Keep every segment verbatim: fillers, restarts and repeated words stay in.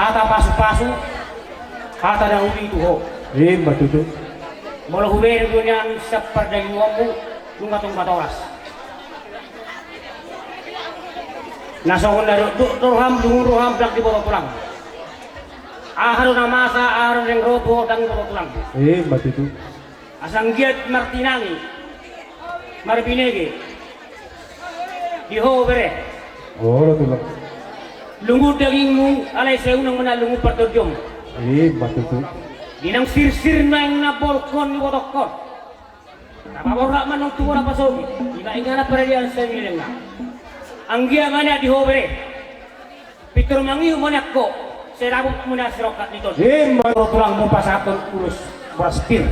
Hata pasu-pasu, hata na uli tu ho. Ima tutu. Molo hubege do nian sian pardagingonmu, nunga tung matoras. Na songon na dok-dok do roham, dungu roham, ndang diboto tulang. Aha do na masa, aha do na naeng ro tu ho, ndang diboto tulang. Ima tutu. Asa anggiat martinangi, marbinege di ho bere. Olo tulang. Lungun dagingmu, alai sai unang ma na lungun partondionmu. Ima tutu. Di nang sirsir naeng na borhon ni botohon. Tapaborhat ma annon tu bona pasogi, ima ingana paradian sahilengna. Anggiat ma na di ho bere. Pintor mangihut ma nian ho, sai dapot muna sirongkap ni tondi. Ima. Molo tulangmu pasahathon ulos boras pir,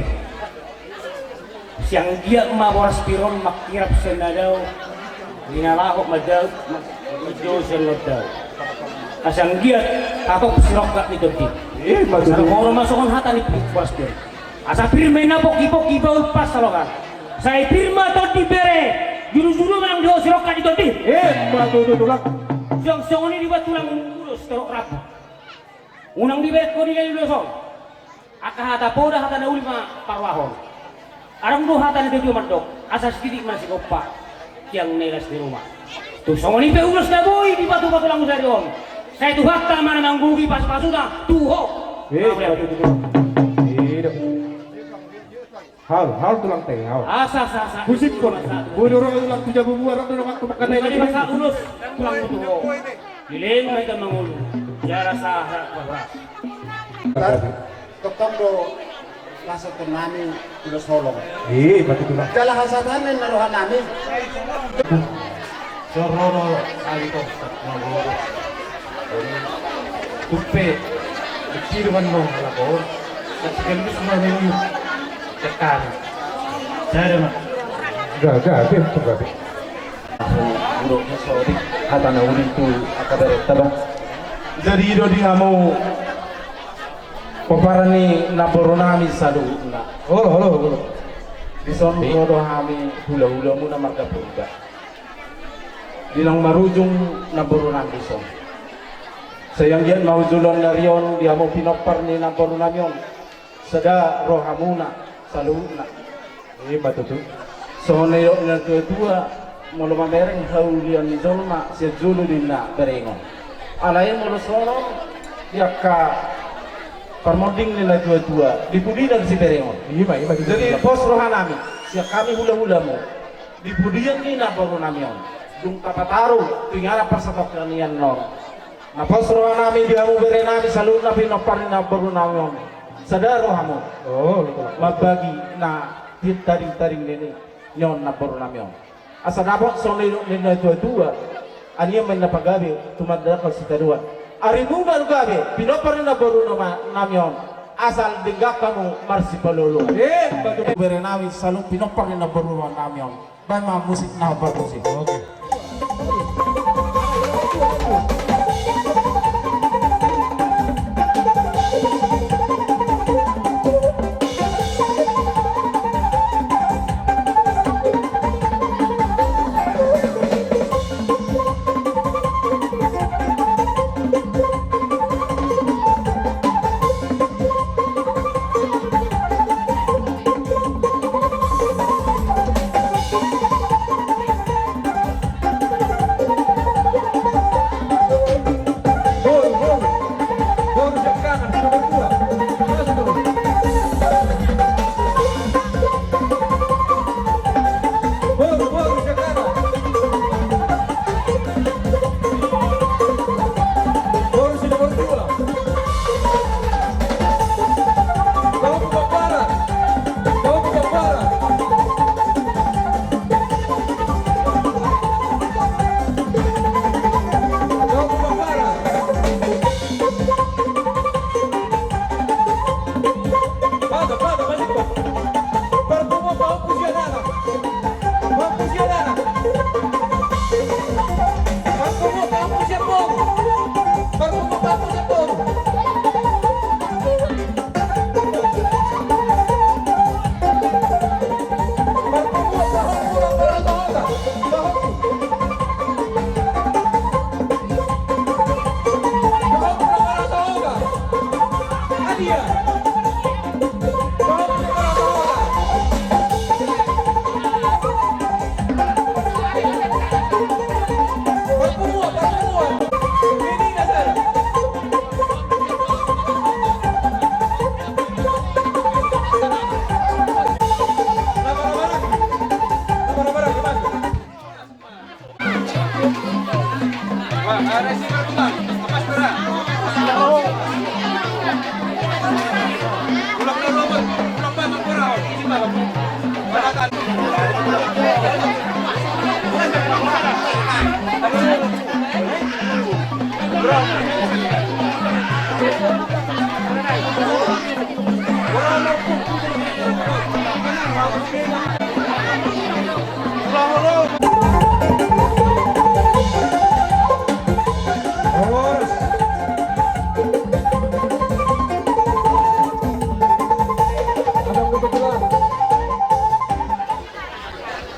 sai anggiat ma boras pir on mangkirap sian na dao, di na laho mandao, mandao sian na dao. Asa anggiat hatop sirongkap ni tondi. Ima tutu. Asa dohonon ma songon hata ni boras pir. Asa pir ma inna pongki-pongki baul pansalongan. Sai pir ma tondi bere, julu-julu ma nang di ho sirongkap ni tondi. Ima tutu tulang. Suang songon i dibuat tulang ulos torop rambu. Unang dibereng ho di na ulos on. Angka hata poda, hata na uli ma parrohahon. Adong do hata na dua-dua mandok, asa sititik ma sigompa, tiang na i las ni ruma. Tung songon i pe ulos na boi dipatupa tulangmu sadari on, sai Tuhanta ma na manggohi pasu-pasuna tu ho. Eh, Tulang. Hal, hal tulang te, hal. Asa, asa, asa. Husiphon. Boi do roha tulang tu jabu, boi do roha tu mangkataion. Ulos tulang tu ho. Leleng ma hita mangolu. Jala sahat ma horas. Tar, tongtong do pasahaton nami ulos holong. Ima tutu tulang. Jala hasahatan ni roha nami. Sorono ali tong sat mangolu. Tumpe. Kecil kan dong lapor. Sekaligus mau nini. Cekar. Saya ada mah. Gabe, gabe. Buruk, sorry. Hata na uli tu angka berenta, Bang. Jadi do di hamu pomparan ni namboru nami saluhutna. Olo, olo, olo. Dison ro do hami hula-hulamuna marga Purba. Di naung marujung namboru nami dison. Sai anggiat ma joloan ni ari on di hamu pinompar ni namboru nami on. Sada rohamuna saluhutna. Ima tutu. Songon na nidok ni natua-tua, molo mamereng haulian ni jolma sian jolo do inna berengon. Alai molo songon di angka parmonding ni natua-tua, di pudi do siberengon. Ima, ima tutu. Jadi pos roha nami sian hami hula-hulamu di pudian ni namboru nami on. Dung tapataru tu inganan parsatongkinan on. Na pos roha nami di hamu bere nami saluhutna pinompar ni namboru nami on. Sada rohamu. Oh, betul. Mambagi na tading-tading ni, ni on namboru nami on. Asa dapot songon na nidok ni natua-tua. Anian ma inna pagabe, tumandangkon sitadoan. Arimuna do gabe, pinompar ni namboru nama, nami on. Asal denggan hamu marsipalua-luan. Eh, betul. Bere nami saluhut pinompar ni namboru nami on. Baen ma musik na bagus i. Oke.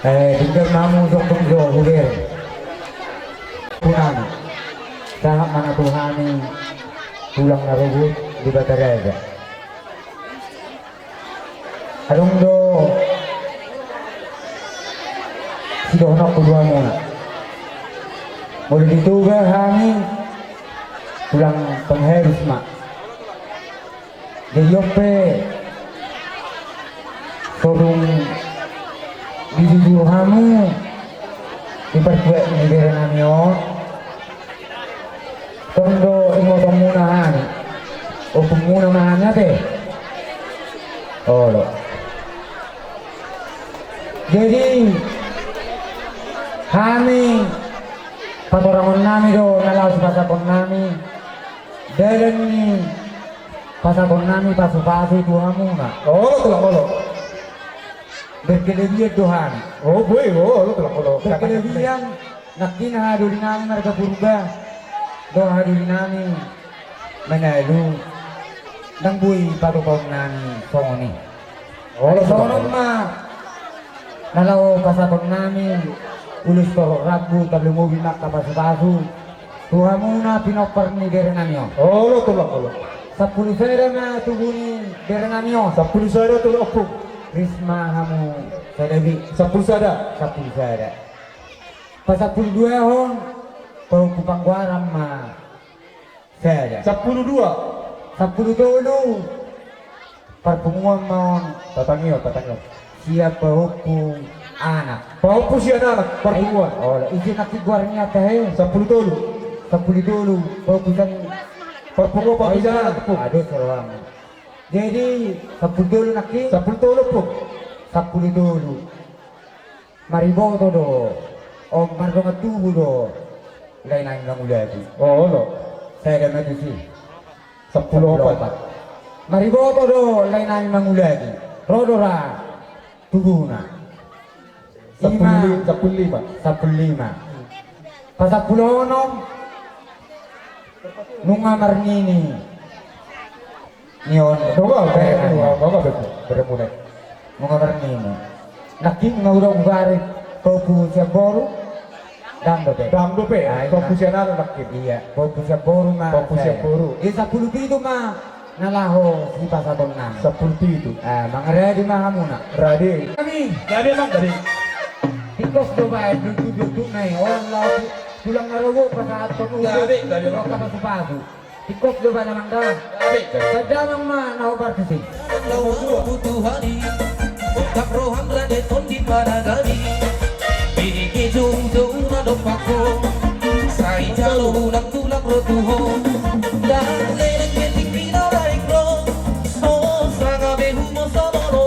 Eh, tinggal mamu sokong jo huber. Punana. Sahat ma na tu hami tulang na robot di Bataraja. Adong do sidohononku tu hamuna. Molo di Toga hami tulang pengharus ma. Jadi on pe so dung dijujur hamu di partuat ni bere nami on. Tong do ingotonmuna hami. Ompungmuna ma hami ate. Olo. Jadi hami patorangon nami do na laho sipasapon nami. Dalan ni pasapon nami pasupasu tu hamuna. Olo tulang olo. Berkelebihan do hami. O boi, olo tulang olo. Berkelebihan. Nangkin hahadoli nami marga Purba dohot hahadoli nami Manalu, ndang boi patupaon nami songon i. Olo, songon on ma na laho pasapon nami ulos torop rambu, tarlumobi ma angka pasupasu tu hamuna pinompar ni bere nami on. Olo tulang olo. Sampulu sada ma tubu ni bere nami on. Sampulu sada tulang ompung. Risma hamu sada be. Sampulu sada. Sampulu sada. Pasampulu duahon pahompu panggoaran ma sada. Sampulu dua. Sampulu tolu parpunguan ma on. Patangion, patangion. Sian pahompu anak. Pahompu sian anak parpunguan. Olo, ise nangkin goar ni anak he? Sampulu tolu. Sampulu tolu pahompu sian. Parpunguan pahompu sian anak. Ado soroan. Jadi sampulu tolu nangkin. Sampulu tolu pun. Sampulu tolu. Mariboto do, o, mardongan tubu do lae nami mangulaki. Olo. Sada ma tusi. Sampulu opat. Mariboto do lae nami mangulaki. Ro do ra tubuna. Sampulu lima. Sampulu lima. Pasampulu onom. Nunga marnini. Ni on. Nunga marnini. Nunga marnini. Nangkin nunga hudok hugari pahompu sian boru. Ndang dope. Ndang dope. Pahompu sian anak nangkin. Ia pahompu sian boru ma. Pahompu sian boru. Di sampulu pitu ma na laho sipasapon nami. Sampulu pitu. Mangarade ma hamuna. Rade. Nami. Rade ma rade. Tingkos do baen dundun-dundun na i. Olo laho tulang na robo pasahathon ulos. Rade rade. Angka pasupasu. Tingkos do baen amang da. Sada amang ma na hombar tusi. Laho butuhani. Ungkap roham rade tondi panagani. Bini ke joujou na dompak ho. Sai jalo unang tulang ro tu ho. Ndang leleng be tingki na daeng ro. Ho sanga be humoso molo ro.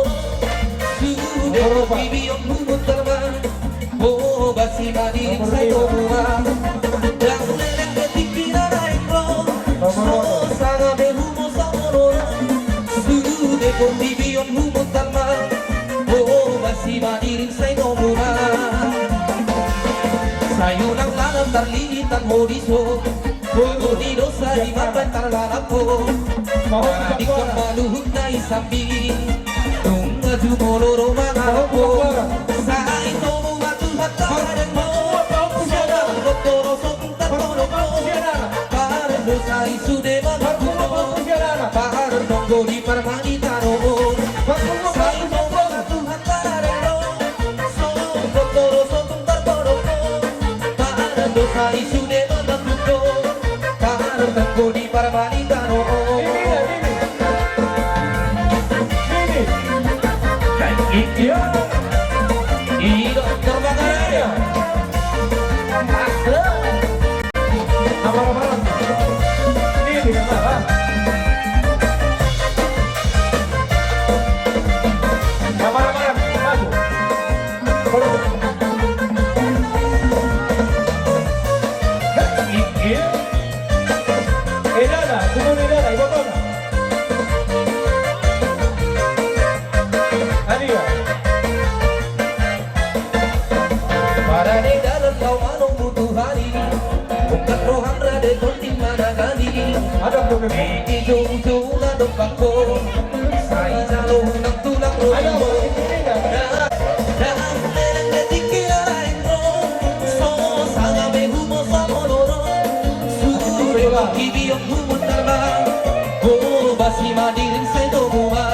Sude portibi on humut tarma. Ho basi ma dirim sai tomuna. Ndang leleng be tingki na daeng ro. Ho sanga be humoso molo ro. Sude portibi on humut tarma. Ho basi ma dirim sai tomuna. Sai unang lalap tarlilit ho dison. Ho di dosa i ma baen tarlalap ho. Paradingkon ma luhut na i sambing. Nunga jumolo ro mangalap ho. Sai tomuna Tuhan tarhadeng ho. Sian anak dohot ro songon tarhadeng ho. Pardosa i sude mangampuni ho. Pardosa Di parmani tano on, sai momo Tuhan tararero, so poto ro so tung tarpodok on, badan do sai sude mandakuto, tartangko di parmani tano on. Ini, ini. Ini. Hai, iya. Iya, terbakar ya. Asik. Abang-abang. Ini, Bang. Abang-abang, maju. Hei, iya. Edana, tunggu edana, iboto na. Adia. Parade dalan laho manunggu Tuhan i, ungkap roham rade tonting managani. Adong do memang. Di joujou na dompak ho, sai jalo nang tulang ro. Adong do memang. Dang leleng de tingki na lain ro, so sanga be humosa molo ro. Sude mangkibiong humundal ma, ho basi madiring sai tobu ma.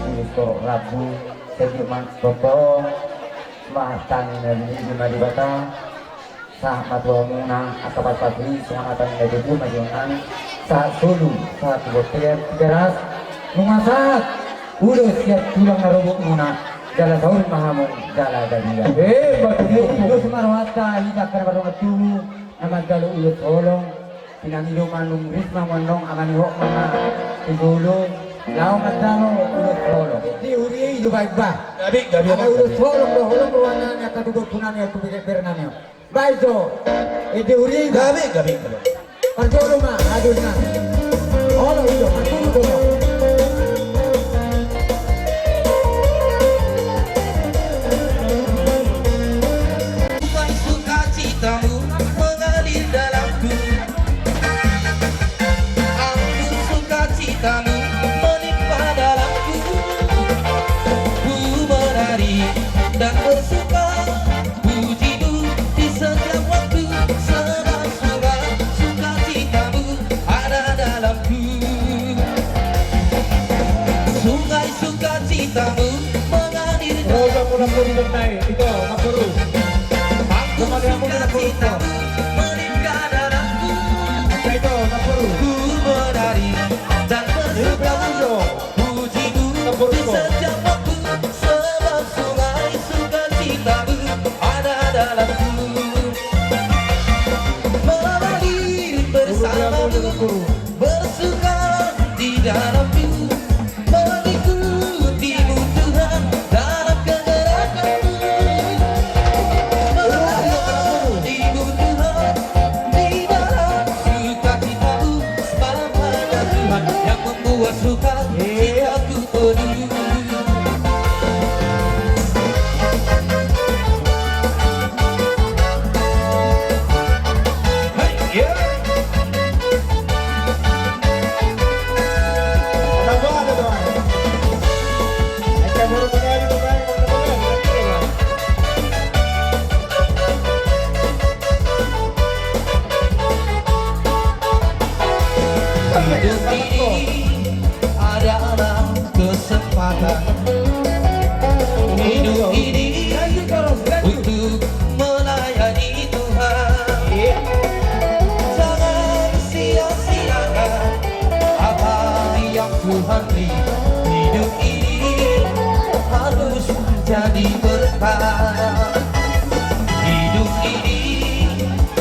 Ini torop rambu, sejuk mangan toto, mahtani na bini di Madibata, sahat ma tu hamuna angka parpatuhi, songon hata ni na tutu, majonang, sahat solu, sahat tu bontean, Tigaras, nunga sahat, ulos sian tulang na robot muna, jala saur ma hamu, jala gabe. Eh, batu. Ulos ma rohanta, hita angka na mardongan tubu, na manjalo ulos holong, pinangido ma nung ris ma mundung, amani hok ma na, tu jolo, laho manjalo ulos holong. Di huria i jo baen ba. Gabe, gabe. Ala ulos holong do, holong rohana ni angka tubu puna ni, tu bere-, berena ni. Baik jo. Ede huria i. Gabe, gabe, gabe. Parjolo ma, aduna. Olo, ido, parjolo ma. Sukacitamu mengalir dalamku. Anggun sukacitamu menimpa dalamku. Ku menari dan bersuka pujimu di setiap waktu, sebab sungai sukacitamu ada dalamku. Sungai sukacitamu mengalir dalamku. Anggun sukacitamu menimpa dalamku. Ku menari dan bersuka pujimu di setiap waktu, sebab sungai sukacitamu ada dalamku. Mengalir bersamamu, bersuka di dalamku, mengikutimu Tuhan dalam kegerakanmu. Mengikutimu Tuhan di dalam sukacitamu, sebab hanya Tuhan yang membuat sukacitaku penuh. Hidup ini adalah kesempatan. Hidup ini untuk melayani Tuhan. Jangan sia-siakan apa yang Tuhan beri. Hidup ini harus jadi berkat. Hidup ini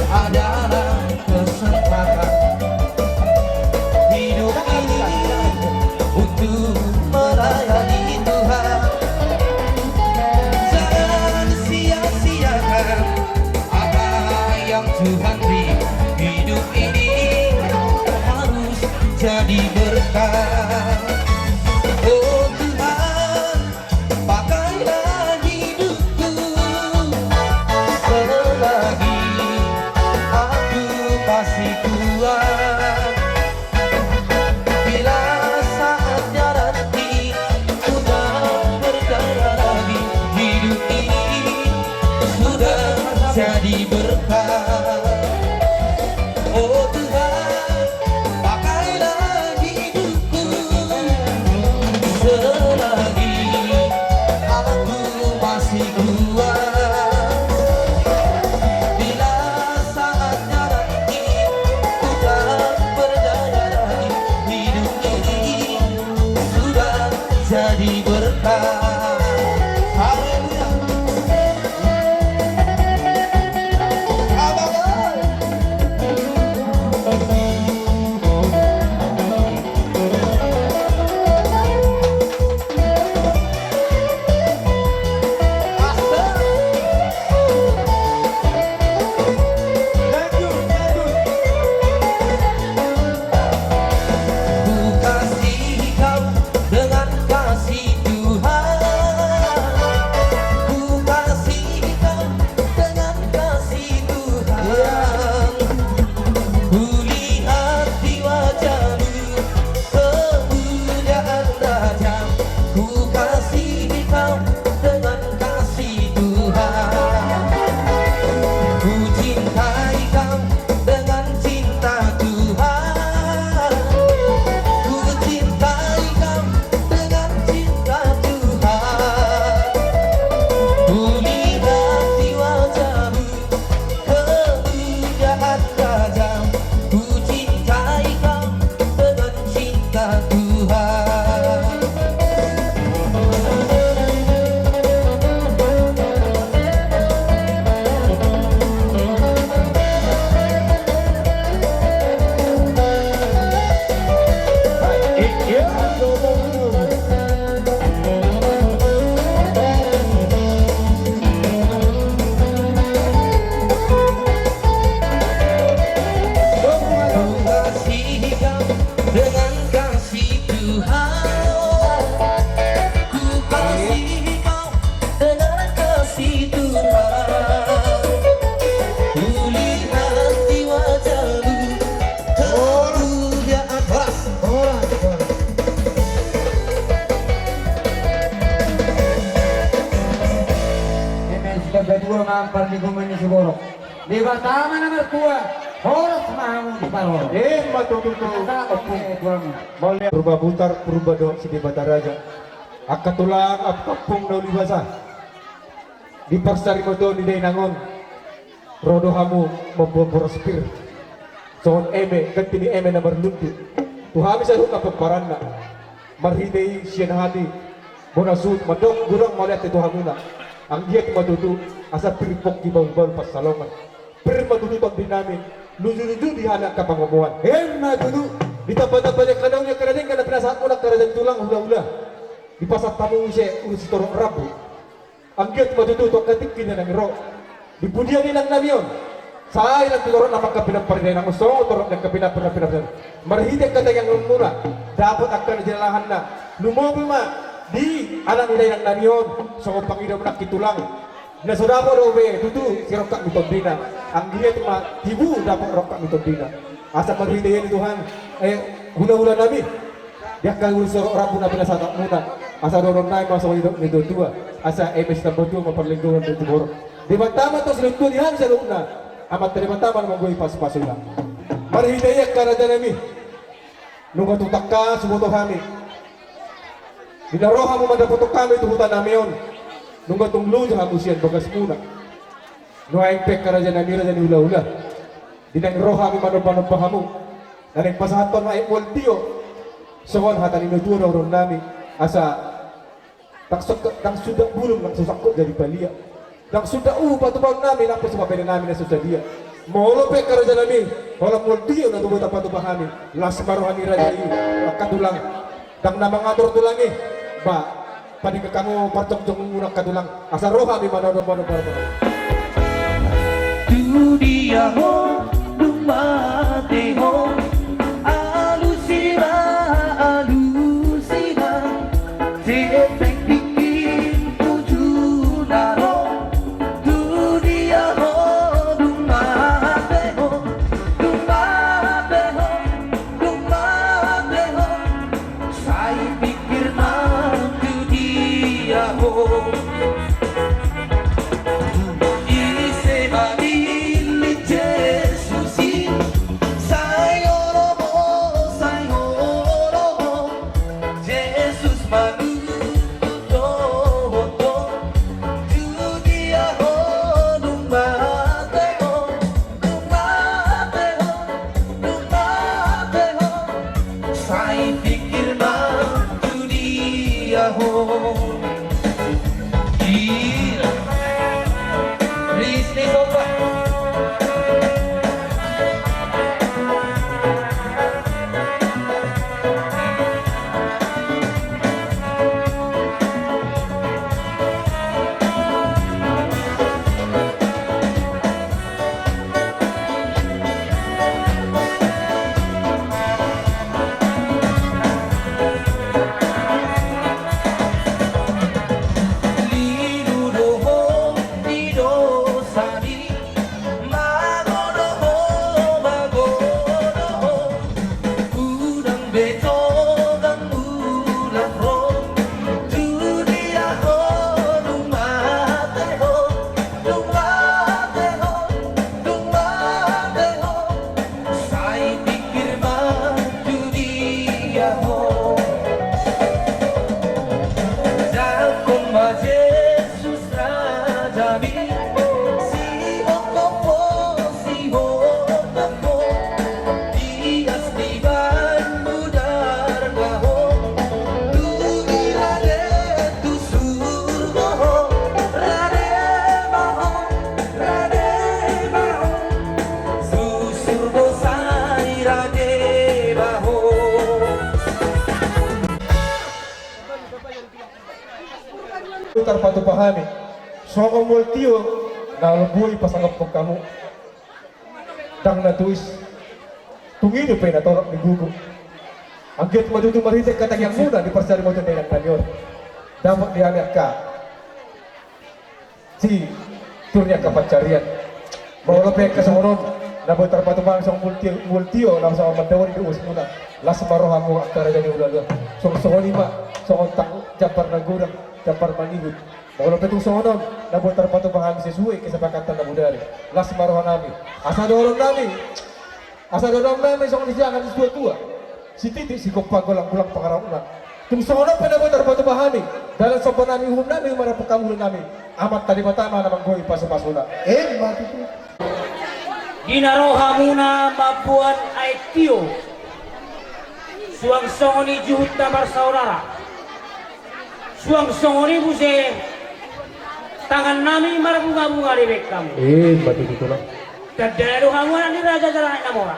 adalah kesempatan. Hidup ini untuk melayani Tuhan. Jangan sia-siakan apa yang Tuhan beri. Hidup ini harus jadi berkat. Oh Tuhan, pakailah hidupku selagi aku masih kuat. Bila saatnya nanti ku tak berdaya lagi, hidup ini sudah jadi berkat. Oh Tuhan, pakailah hidupku selagi aku masih kuat. Bila saatnya nanti ku tak berdaya lagi, hidup ini sudah jadi berkat. Haleluya. Abang, oi. Ku kasih kau dengan kasih Tuhan. Ku kasih kau dengan kasih Tuhan. Iya. Ku lihat di wajahmu kemuliaan Raja. Ku kasih kau dengan kasih Tuhan. Ku cintai kau dengan cinta Tuhan. Ku cintai kau dengan cinta Tuhan. Ku lihat di wajahmu kemuliaan Raja. Ku cintai kau dengan cinta Tuhan. Ku kasih kau dengan kasih Tuhan. Ku kasih kau dengan kasih Tuhan. Ku lihat di wajahmu kemuliaan. Horas, horas, horas. Eme sitambatua ma parlinggoman ni si borok. Debata ma na martua, horas ma hamu diparorot. Emma tutu. Asa, eh, tuamu. Mauliate. Purba Butar, Purba dohot si Debata Raja. Angka tulang, angka ompung na uli basa. Di parsarimatuaon ni dainang on, ro do hamu mamboan boras pir. Songon eme, ganti ni eme na marlundu. Tu hami saluhutna pomparanna. Marhite i sian hami bona suhut mandok godang mauliate tu hamuna. Anggiat ma tutu asa pir pongki bahulbahul pansalongan. Pir ma tutu tondinami, lujuluju di hami angka pangomoan. Emma tutu. Ditambatamba di angka daun ni angka na denggan na pinasahatmuna angka raja ni tulang hulahula. Dipasahat hamu muse ulos sitorop rambu. Anggiat ma tutu tu angka tingki na naeng ro. Di pudian ni inangnami on. Sai nang tu torop na mangkapinomparni dainang on songon torop ni angka pinompar na pinasahat. Marhite angka tangianganmuna dapot angka na jinalahanna. Lumobi ma di anak ni dainangnami on songon pangidoan ni angka tulang. Na so dapot do be tutu sirongkap ni tondina. Anggiat ma tibu dapot rongkap ni tondina. Asa marhite i Tuhan, eh, hulahulanami. Di angka ulos sitorop rambu na pinasahatmuna. Asa dohononnami ma songon nidok ni natuatua. Asa eme sitambatua ma parlinggoman dohot tu borok. Debata ma tong silehon tua di hami saluhutna. Amanta Debata ma na manggohi pasupasuna. Marhite i angka rajanami. Nunga tung tangkas huboto hami. Di na ro hamu mandapothon hami tu hutanami on. Nunga tung loja hamu sian bagasmuna. Nuaeng pe angka rajanami raja ni hulahula. Di naeng ro hami manombanomba hamu. Na naeng pasahathon aek mual tio. Songon hata ni natua dohononnami. Asa ndang sangkot, ndang suda bulung, ndang so sangkot jadi palia. Ndang suda uhu patupaonnami, ndang pe so pabenanami na so sadia. Molo pe angka rajanami, holan mual tio na tubu tapatupa hami. Las ma roha ni raja i, angka tulang. Ndang na mangatur tulang i. Ba, padenggan hamu parjongjongmuna angka tulang. Asa ro hami manodo, manodo, manodo. Tu dia ho, dung mate ho, alusi ma, alusi ma. Seng pingping tuju na ro. Tu dia ho, dung mate ho, dung mate ho, dung mate ho. Sai pikir ma tu dia ho. Ise ma di Tarpatupa hami songon mual tio na boi pasangaphon hamu. Ndang na tuis, tung i dope na torop ni gogo. Anggiat ma tutu marhite hataionmuna di parsarimaton dainang nami on, dapot di hami angka si tur ni angka pansarian. Molo pe angka songon on na boi tarpatupa hami songon mual tio, mual tio na songon mandawari di uasmuna, las ma rohamu angka raja ni hulahula. Songon, songon i ma, songon tang jambar na godang, jambar manihut. Molo pe tung songon on na boi tarpatupa hami sesuai kesepakatan na bodari, las ma roha nami. Asa dohonon nami, asa dohonon nami songon disiahan ni situatua: Sititi sigompa, golanggolang pangarahutna. Tung songon on pe na boi tarpatupa hami, dalan somba nami, uhum nami, marapuk hamu nami, Amanta Debata ma na manggohi pasupasuna. Emma tutu. Di na ro hamuna mamboan aek tio, suang songon i juhut na marsaudara, suang songon i muse tangan nami marbungabunga di bahen hamu. Emma tutu, Tulang. Tanda do hamu anak ni raja jala anak na mora.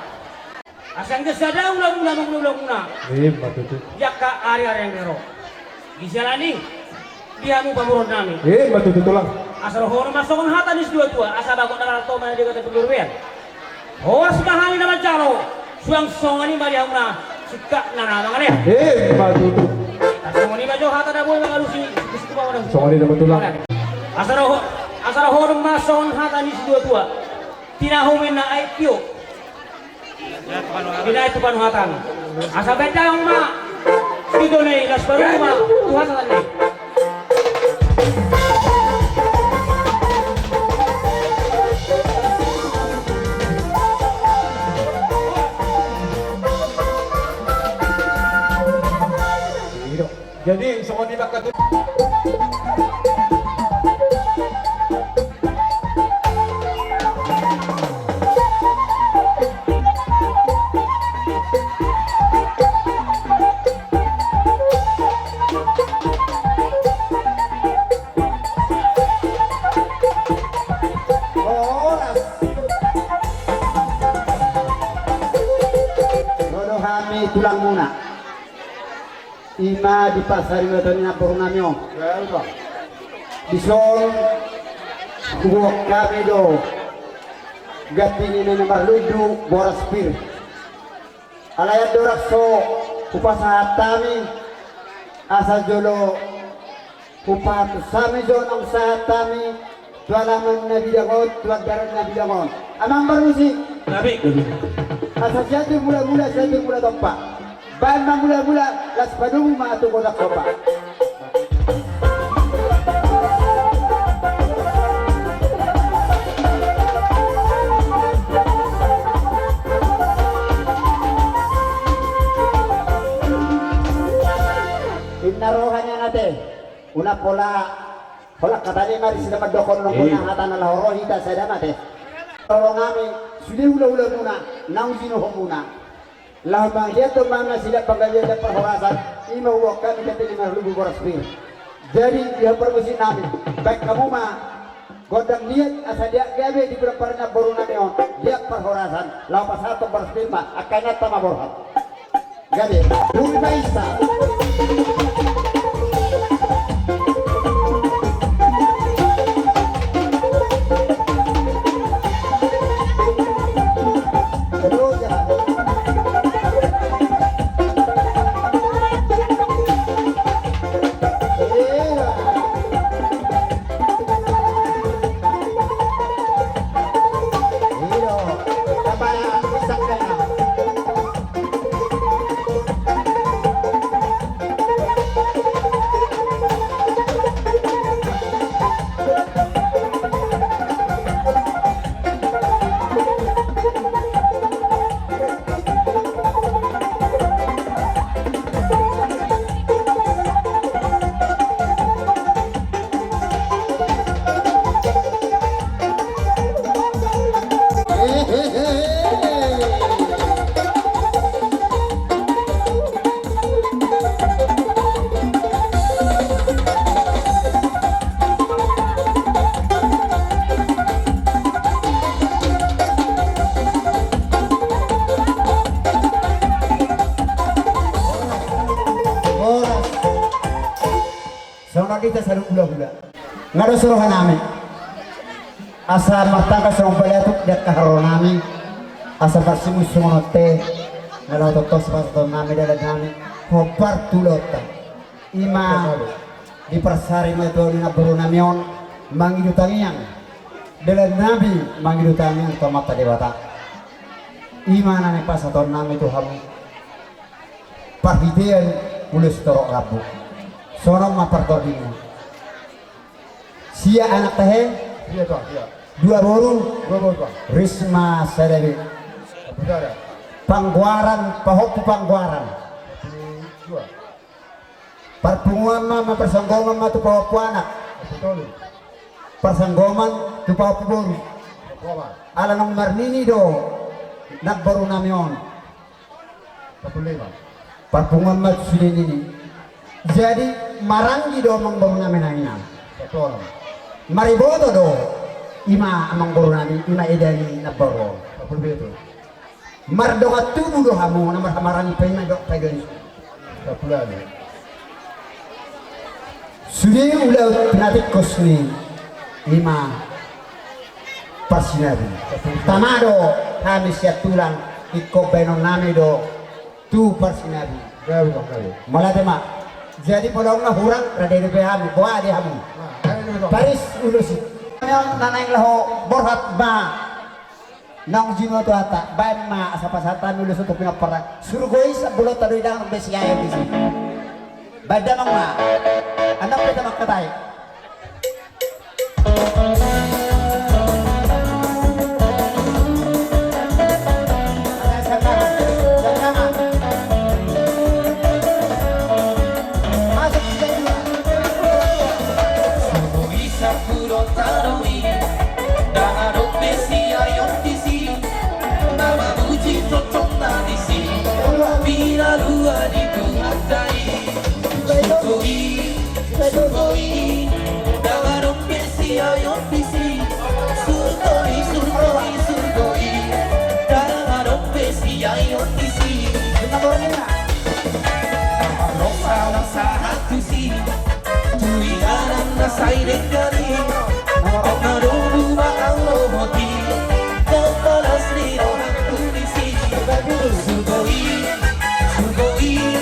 Asa anggiat sada ulamuna mangula ulamuna. Emma tutu. Di angka ariari na ro. Di siala ni i, di hamu pamoruon nami. Emma tutu, Tulang. Asa dohonon ma songon hata ni situatua: Asa bagot na marhalto ma na di hata panggabean. Horas ma hami na manjalo, suang songon i ma di hamuna sungkapna na mangalean. Emma tutu. Asa songon i ma jo hata na boi mangalusi, sungkun-sungkun ma manang. Songon i ma, Tulang. Asa doho-, asa dohonon ma songon hata ni situatua: Tinahu ma inna aek tio, binahen tu panuhatan. Asa bahen damang ma situtu ni i, las parumaen ma tu hasahatan ni i. Jadi songon i ma angka tu. Horas. Ro do hami tulangmuna. I ma di parsarimaton ni namboru nami on. Dison huboan hami do ganti ni na marlundu boras pir. Alai andorang so hupasahat hami, asa jolo hupasahat hami jo na hupasahat hami tu alaman na bidang on, tu andaran na bidang on. Amang parmusik. Gabe, gabe. Asa sian tu mulamula, sian tu mula tompa. Baen ma mulamula, laos padomu ma tu godang somba. Inna roha ni anakte. Unang pola, holan hata ni ma disi na mandok on, nunga hata na laho ro hita sada ma te. Tolong hami sude hulahulamuna naung jinuhonmuna. Laho mangihuthon ma nasida panggabean dohot parhorasan, i ma huboan hami ganti ni na marlundu boras pir. Jadi di hamu parmusik nami, baen hamu ma gondang liat asa diak gabe di godang parboru nami on, diak parhorasan, laho pasahathon boras pir ma, angka inanta ma borhat. Gabe, bumi paista. Hita saluhut hulahula. Nga do so rohanami asa martangkas songon baliatuk di angka haroro nami, asa marsimus songon on pe. Nga laho tongtong sipasahaton nami dalan nami hombar tu ulaonta. Ima diparsari ma tu ahu ni namboru nami on mangido tangiang dalan nami mangido tangiang tu Amanta Debata. Ima na nipasahaton nami tu hamu. Parhitean ulos torop rambu. Songon on ma partordingna. Sia anak tahe? Sia, Tuan, sia. Dua boru? Dua boru, Tuan. Risma sada be. Satu sada. Panggoaran, pahompu panggoaran. Satu dua. Parpunguan ma, ma parsonggoman ma tu pahompu anak. Satu tolu. Parsonggoman tu pahompu boru. Satu dua. Ala naung marnini do namboru nami on. Parpunguan ma tu sude nini. Jadi maranggi do amangboru nami na inang. Mariboto do ima amangboru nami, ima eda ni namboru. Mardongan tubu do hamu na marhamaranggi paima do paidon. Sude ulaon na tingkos ni ima parsinabi. Tama do hami sian tulang, ingkon baenon nami do tu parsinabi. Mauliate ma. Jadi molo na hurang rade dope hami, boha di hamu. Paris ulos i. Na naeng laho borhat ma. Naung jino tu hata, baen ma asa pasahat hami ulos tu pinggan parang. Surgo i sambolonta do, ndang adong be siae disi. Baen damang ma. Andang pe damang katai. Sampudon tano i, ndang adong be siae on disi, na mamuji tongtong na disi, pinalua ni Tuhanta i. Surgo i, surgo i, ndang adong be siae on disi. Surgo i, surgo i, surgo i, ndang adong be siae on disi. Adong sada sahat tusi. Tu inganan na sai denggan i, on na domu ma au dohot i, ndang palas ni rohangku disi. Surgo i, surgo i,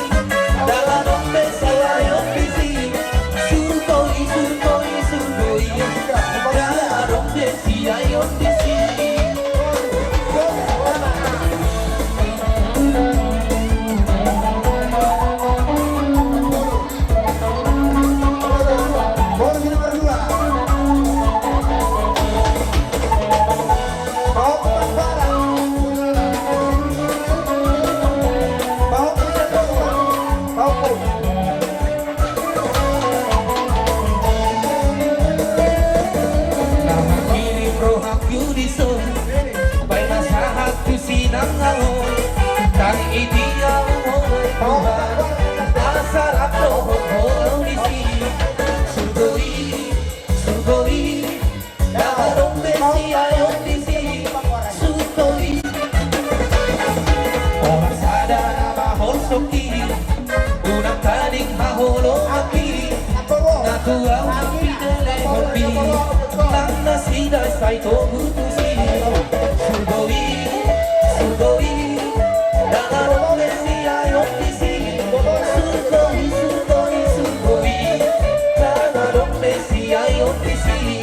ndang adong be siae on disi. Surgo i, surgo i, surgo i, ndang adong be siae on disi. Na mangkirim rohangku dison, baen ma sahat tu sinangahon. Tariiti ahu ho Tuhan, asa rap dohot holong disi. Surgo i, surgo i, ndang adong be siae on disi. Surgo i. Holan sada na maholsongki, unang tading haholonganki. Na tu ahu na pinelehonmi, nang nasida sai togu tusi. Surgo i, surgo i, ndang adong be siae on disi. Surgo i, surgo i, surgo i, ndang adong be siae on disi.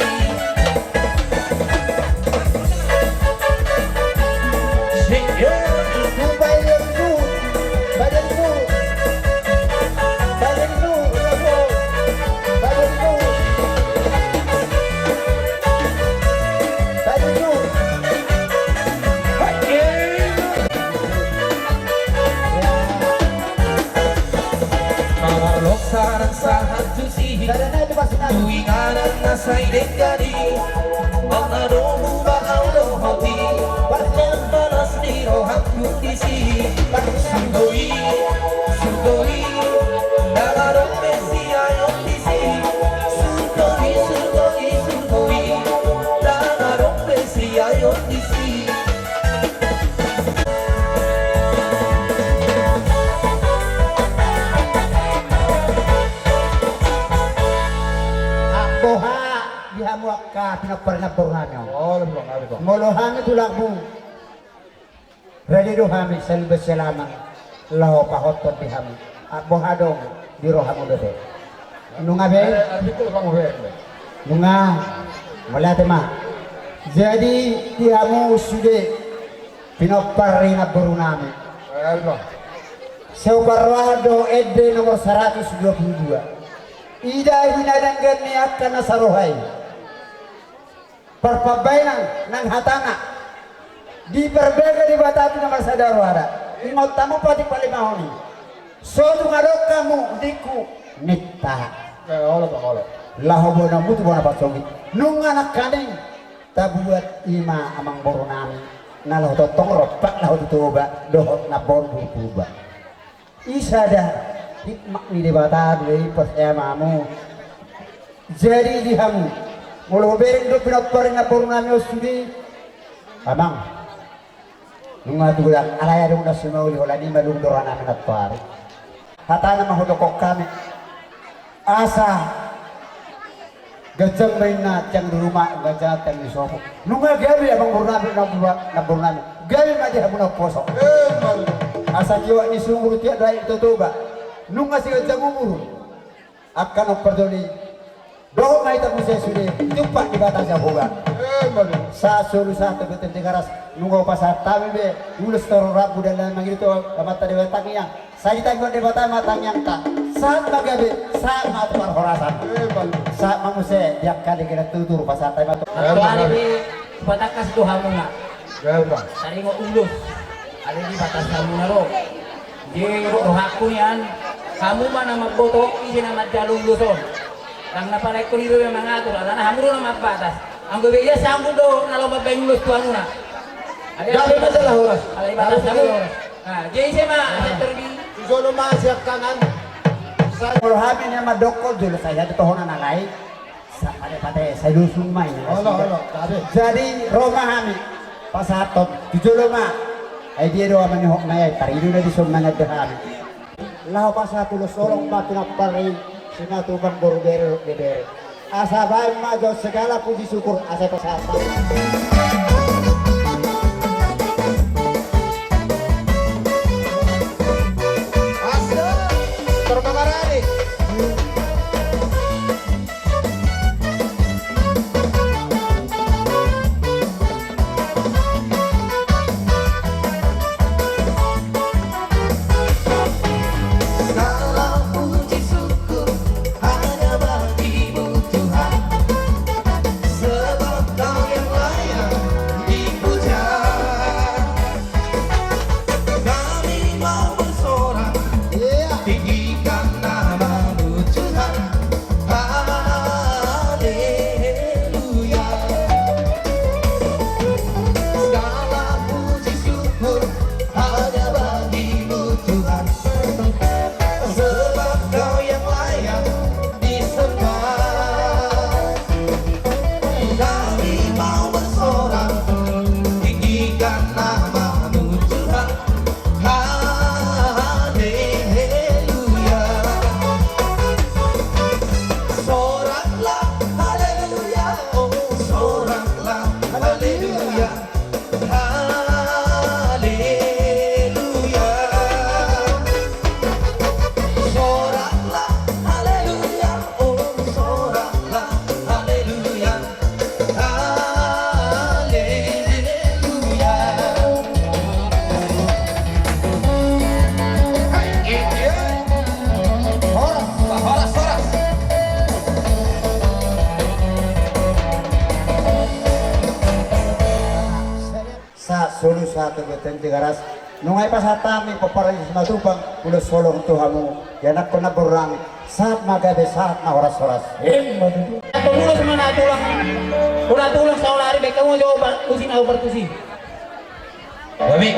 Parlok sada sahat tusi, tu inganan na sai denggan i, on na domu ma au dohot i, ndang palas ni rohangku disi. Surgo i, surgo i, ndang adong be siae on disi. Surgo i, surgo i, surgo i, ndang adong be siae on disi. Angka pinompar ni namboru nami on. Molo hami tulangmu, rade do hami saluba sialaman laho pahothon di hamu. Boha adong di rohamu dope. Nunga be? Nunga. Mauliate ma. Jadi di hamu sude pinompar ni namboru nami. Sai huparrohahon do ende nomor saratus dua pulu dua. Ida hinadanggan ni angka na saroha i. Parpambahenan nang hatana. Diparbaga Debata tu na marsada rohada. Ingot hamu patik palimahon i. So tung adong hamu dingku ninta. Laho boanonmu tu bona parsogit. Nunga nangkaning tabuat i ma amangboru nami. Na laho tongtong rompak laho tu Toba dohot namboru di Purba. I sada hikmat ni Debata do i, porsea ma hamu. Jadi di hamu, molo hubereng do pinompar ni namboru nami on sude, amang, nunga tulang, alai adong na sumauli, holan i malum do roha nami nantoari. Hatana ma hudokhon hami. Asa ganjang ma inna tiang ni ruma, ganjang tiang ni sopo. Nunga gabe amangboru nami, namboru nami, gabe ma di hamu na umposo. Asa tiok ni sumur tiok do aek ni Totoba. Nunga siganjang umur angka na umparjolo i. Dohot ma hita muse sude, ditumpak Debata Jahowa. Sahat solu sahat tu bontean Tigaras. Nunga hupasahat hami be ulos tu rambu dalan mangido tu Amanta Debata tangiang. Sai ditangihon Debata ma tangiangta. Sahat ma gabe, sahat ma tu parhorasan. Sahat ma muse di angka dengke na tutu, pasahat hami ma tu. Nantoari hupatangkas do hamuna. Taringot ulos, alai di batas hamuna do. Jadi rohangku nian, hamu ma na mamboto ise na manjalo ulos on. Ndang na pala ingkon i do na mangatur, alana hamu do na mambatas. Anggo be ia sanggup do na laho mambahen ulos tu hamuna. Alai di batas hamu. Nah, jadi ise ma, asa terbi. Tu jolo ma siap kanan. Molo hami nian mandokkon jolo, sai hata tohonan alai. Sa pate-pate sai lusung ma i. Jadi ro ma hami pasahathon tu jolo ma. Ai dia do ama ni hok ma i, ai taridu na dison mangan do hami. Laho pasahat ulos holong ma tu na parri, si na tukang boru bere dohot bebere. Asa baen ma jo segala puji syukur, asa pasahat. Asik. Terima kasih. Segala puji syukur hanya bagimu Tuhan, sebab Kau yang layak dipuja. Kami mau bersorak, tinggikan nama-Mu Tuhan. Haleluya. Segala puji syukur hanya bagi-Mu Tuhan, sebab Kau yang layak disembah. Kami mau bersorak, tinggikan nama-Mu Tuhan. Haleluya. Soraklah haleluya, oh, soraklah haleluya. Haleluya. Soraklah haleluya, oh, soraklah haleluya. Haleluya. Hai, iya. Horas, horas, horas. Sahat solu sahat tu bontean Tigaras. Nunga i pasahat hami pomparan ni Simatupang, ulos holong tu hamu, ianakhon na borrang, sahat ma gabe, sahat ma horas-horas. Emma tutu. Ulos ma na tulang. Ulos tulang saolari, baik kamu jawab, tusi na ubar tusi. Kami.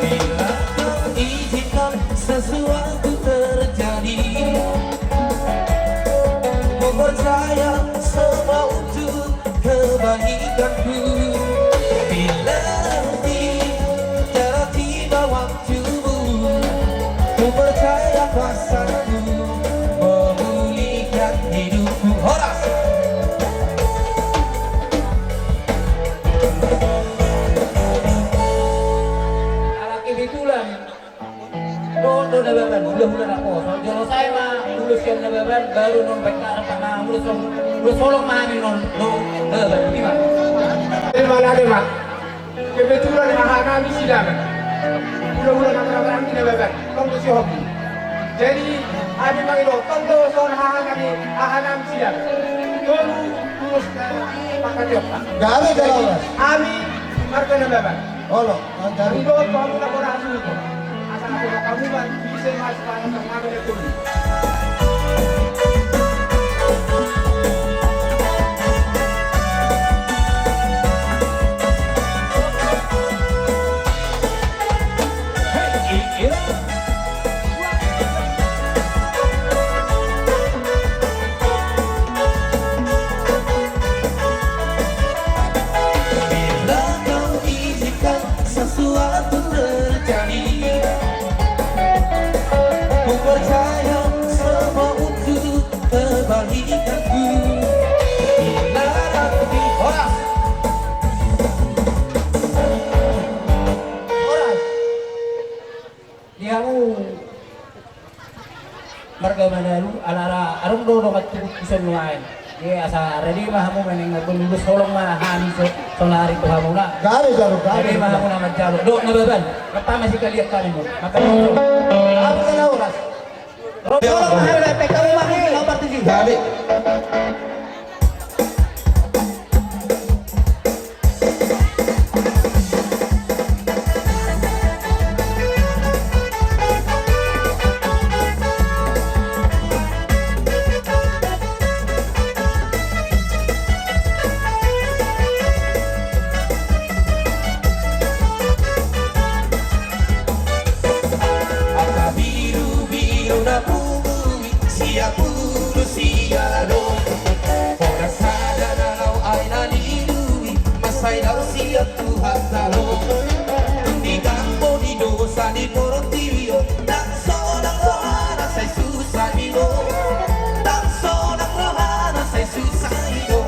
Bila Kau izinkan sesuatu terjadi, ku percaya Dohot do Nababan, hulahula naposo. Jolo sae ma ulos sian Nababan, baru non baen hata ma ulos, ulos holong ma hami non, non Nababan. Ima. Ima lade ma. Kebetulan hahanami Silaban. Hulahula na marhamaranggi Nababan. Tong do si Hobi. Jadi, hami mangido, tong do songon hahanami, hahanami Silaban. Tolu ulos na pangkataion. Gabe, gabe. Hami marga Nababan. Olo, gabe. Hami dohot hamuna boras suhut. Asa asa hamu ma bisa masuk. Bila kau izinkan sesuatu terjadi, ku percaya semua untuk kebaikanku. Bila nanti horas. Horas. Di hamu marga Manalu, ala ra adong do dongan tubungku sian nuaeng. Jadi asa rade ma hamu manang na ulos holong ma hami so, sonari tu hamuna. Gabe jalo, gabe. Rade ma hamuna manjalo. Dohot Nababan. Rap ma sikalian hami ma. Maka apa kena horas? Rap holong ma hami, rap ma hami, rap ma hami. Gabe. Angka birubiru na pungu i, sia pulu sia do. Poda sada na laho ai na lilu i, mansai laho sian Tuhanta do. Tung di gambo ni dosa ni portibi on, ndang sonang rohana sai susah i do. Ndang sonang rohana sai susah i do.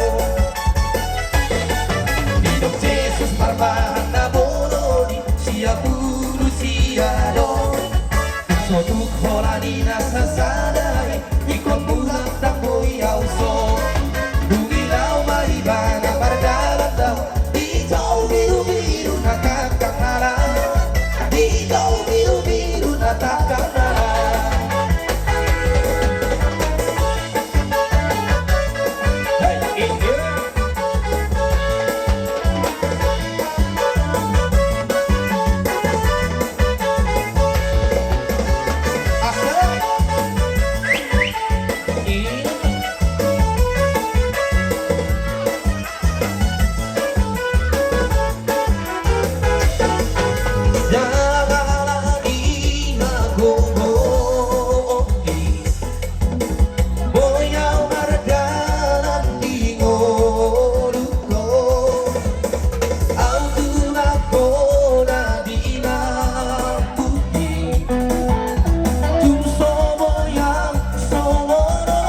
Didok Jesus parbahan na bolon i, sia pulu sia do. So tuk holan i na sasada i, ingkon mulak ndang boi au so. Dung i laho ma ibana mardalan do, dijou birubiru na tangkang na ra. Dijou birubiru na tangkang na ra. Boi au mardalan di ngolungkon, au tulang hona di lambungki, tung so boi au songon on.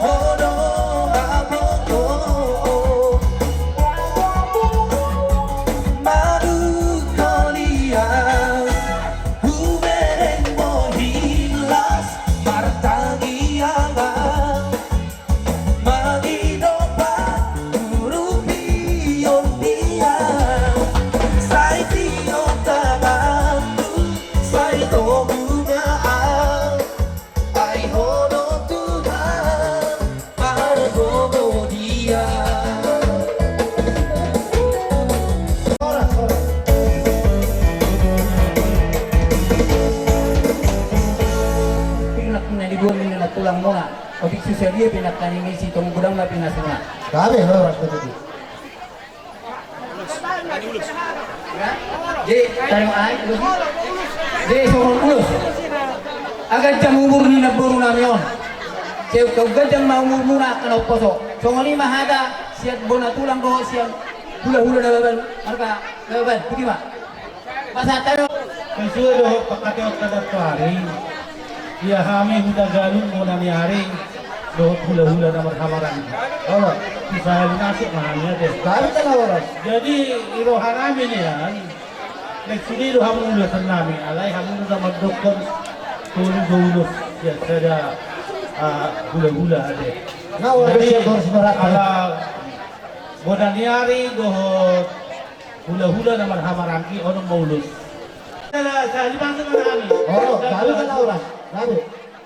Ho do amangku, madungkon i au. Hubereng bohi las martangiangan, mangido pangurupion di au, sai tio tanganku, sai togu ma au. Ai Ho do Tuhan, margogo dia. Pinakna di dua minggu na tulang muna. Otik susa dia pinakna ni misi tong gudang na pinasuna. Gabe, horas betul. Jadi, tarima ai, ulos. Jadi, songon ulos. Aganjang umur ni namboru nami on. Sai ganjang ma umurmuna angka na umposo. Songon i ma hata sian bona tulang dohot sian hulahula Nababan. Marga Nababan, botima. Pasahat hami. Sesuai dohot pangkataion adat tu ari. Ia hami Hutagalung bona ni ari dohot hulahula na marhamaranggi. Olo, sahali nasi ma hami ate. Kami tengah horas. Jadi, i rohanami nian, Next sude do hamu ulasan nami, alai hamu na mandokkon tolu do ulos sian sada, ah, hulahula ate. Jadi, ala bona ni ari dohot hulahula na marhahamaranggi, onom ma ulos. Sahali bangsa ma nami. Oh, gabe kan, Laura? Gabe.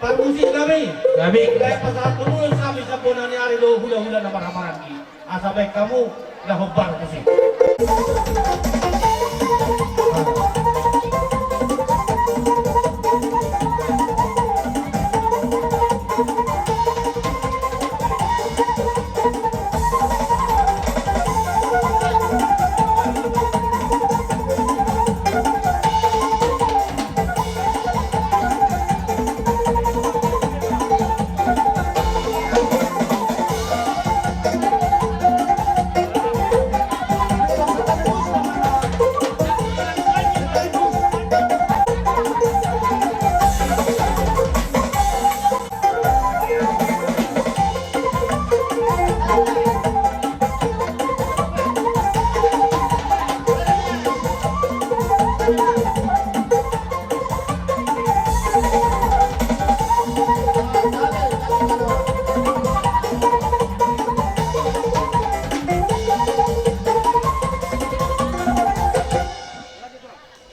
Parmusik nami. Gabe. Baen pasahat ulos nami sian bona ni ari dohot hulahula na marhahamaranggi. Asa baen hamu na hombar musik.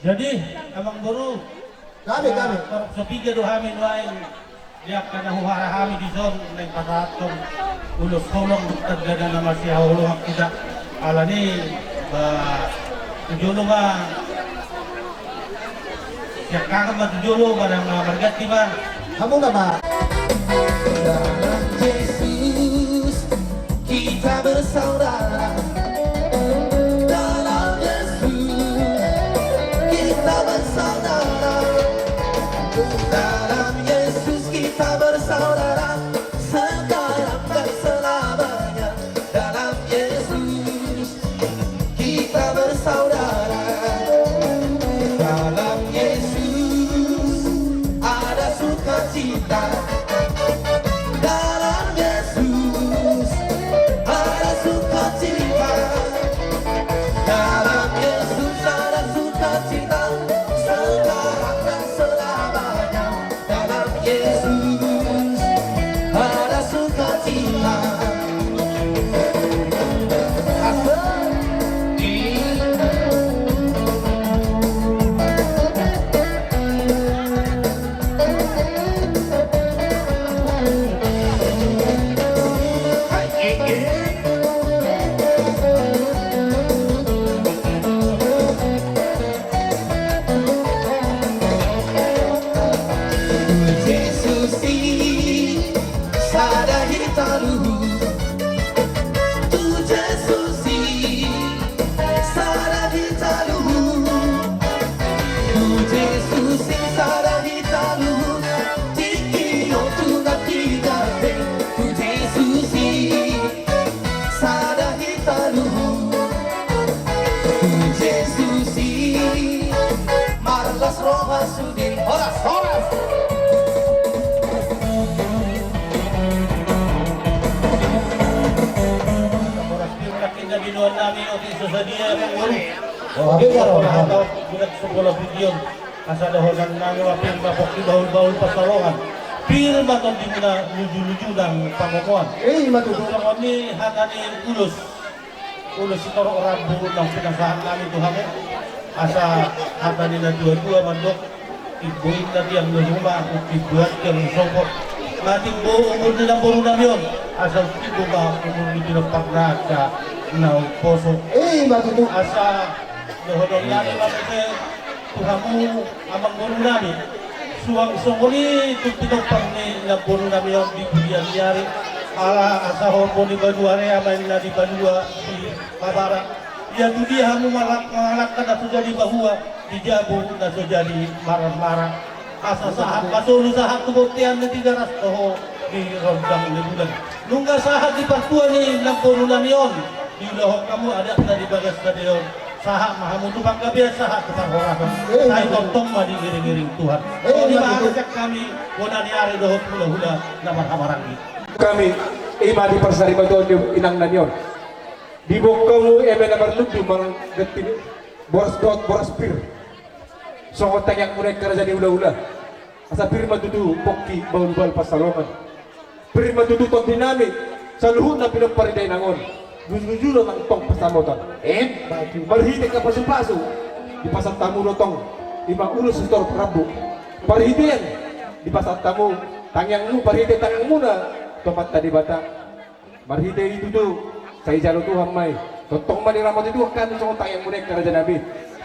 Jadi, amangboru, gabe, gabe. Torop so piga do hami nuaeng di angka na huhara hami dison, naeng pasahathon ulos holong tanda na masihaholongan hita. Alani, ba, tu jolo ma, siangkangan ma tu jolo, barang na marganti ma. Hamu nama. Dalam Yesus kita bersaudara. Dalam Yesus kita bersaudara. Dalam Yesus kita bersaudara. Sekarang dan selamanya. Dalam Yesus kita bersaudara. Dalam Yesus ada sukacita. Dalam Yesus ada sukacita. Dalam Yesus ada sukacita. Sekarang dan selamanya. Dalam Yesus ada sukacita. Asik. Tu Jesus i sada hita luhut. Tu Jesus i sada hita luhut. Tu Jesus i sada hita luhut. Tingki on tu na piga pe. Tu Jesus i sada hita luhut. Tu Jesus i marlas roha sude. Horas, horas. Horas, pirna, pirna binoan nami, otik so sadia, amangboru. Oh, otik, horas. Horas, horas. Budak sekolah pujian. Asa dohonon nami ma, pir ma pongki, bahul-bahul pansalongan. Pir ma tondimuna, luju-luju nang pangomoan. Eh, ima tutu. Songon i hata ni ulos. Ulos sitorop rambu naung pinasahat nami tu hamu. Asa hata ni na tua-tua mandok, timbo inna tiang ni ruma, timbo inna tiang ni sopo. Nga timbo umur ni namboru nami on. Asa timbo ma umur ni pinompar na angka na umposo. Eh, ima tutu. Asa dohonon nami ma muse tu hamu, amangboru nami. Suang songon i tung pinompar ni namboru nami on di pudian ni ari. Ala asa horbo ni banua re, ama inna di banua di babara. Ia tu dia hamu malak-, mangalangka na so jadi bahua, di jabu na so jadi maran-maran. Asa sahat ma solu, sahat tu bontean ni Tigaras, toho di rondang ni bulan. Nunga sahat di partua ni namboru nami on, diulahon hamu adat na di bagas sadari on. Sahat ma hamu tu panggabean, sahat tu parhorasan. Eh, sai tongtong ma diiring-iring Tuhan. Eh, on i ma, ima tutu. Arsak hami bona ni ari dohot hulahula na marhahamaranggi. Hami, ima di parsaripeon ni inang nami on. Diboan hamu eme na marlundu manang ganti boras dohot boras pir. Songon tangiangmuna i angka raja ni hulahula. Asa pir ma tutu pongki bahulbahul pansalongan. Pir ma tutu tondinami saluhutna pinompar ni dainang on. Lujuluju do nang tong pansamotan. Emma tutu. Marhite angka pasupasu dipasahat hamu do tong, i ma ulos sitorop rambu. Parhitean dipasahat hamu tangiangmu, parhite tangiangmuna tu Amanta Debata. Marhite i tutu sai jalo Tuhan ma i. Tongtong ma diramoti Tuhan hami songon tangiangmuna i angka rajanami.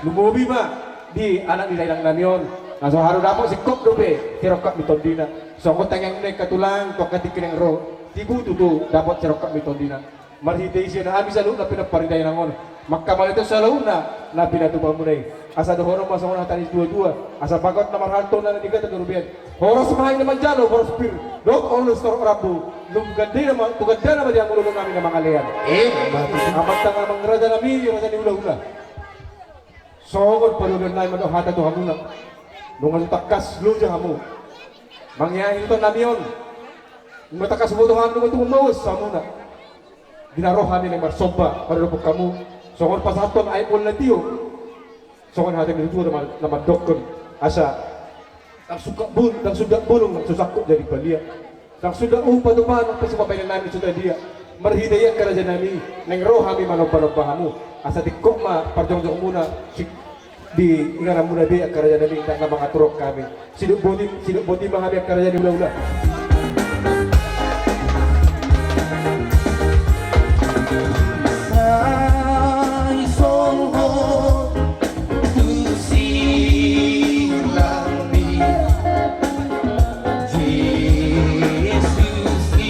Lumobi ma di anak ni dainangnami on, na so haru dapot singkop dope sirongkap ni tondina. Songon tangiangmuna i angka tulang, tu angka tingki naeng ro, tibu tutu dapot sirongkap ni tondina. Marhite i sian hami saluhutna pinompar ni dainang on, mangkamaliathon saluhutna na pinatupamuna i. Asa dohonon ma songon hata ni situatua: Asa bagot na marhalto, na nigata na rubean. Horas ma hami na manjalo, horas pir dohot ulos sitorop rambu. Nunga gandana ma, tu gandana ma di hamu dohononnami na mangalean. Emma tutu. Amanta na amang rajanami, raja ni hulahula. Songon padodoonnami mandok hata tu hamuna, nunga so tangkas loja hamu mangiahi hutanami on. Nunga tangkas huboto hami, nunga tumomos hamuna. Di na ro hami naeng marsomba maradophon hamu, songon pasahathon aek bolon na tio. Songon hata ni natuatua na mandokkon: Asa ndang sungkap bul-, ndang sundat bulung, ndang so sangkot jadi balian. Ndang sundat uhum patupaon, ndang pe so pabaenannami so tadia. Marhite i angka rajanami, naeng ro hami manombanomba hamu. Asa tingkos ma parjongjongmuna si-, di ingananmuna be angka rajanami, ndang na mangaturhon hami. Sidok boti, sidok boti ma hami angka raja ni hulahula. Sai songon tu silangni Jesus i.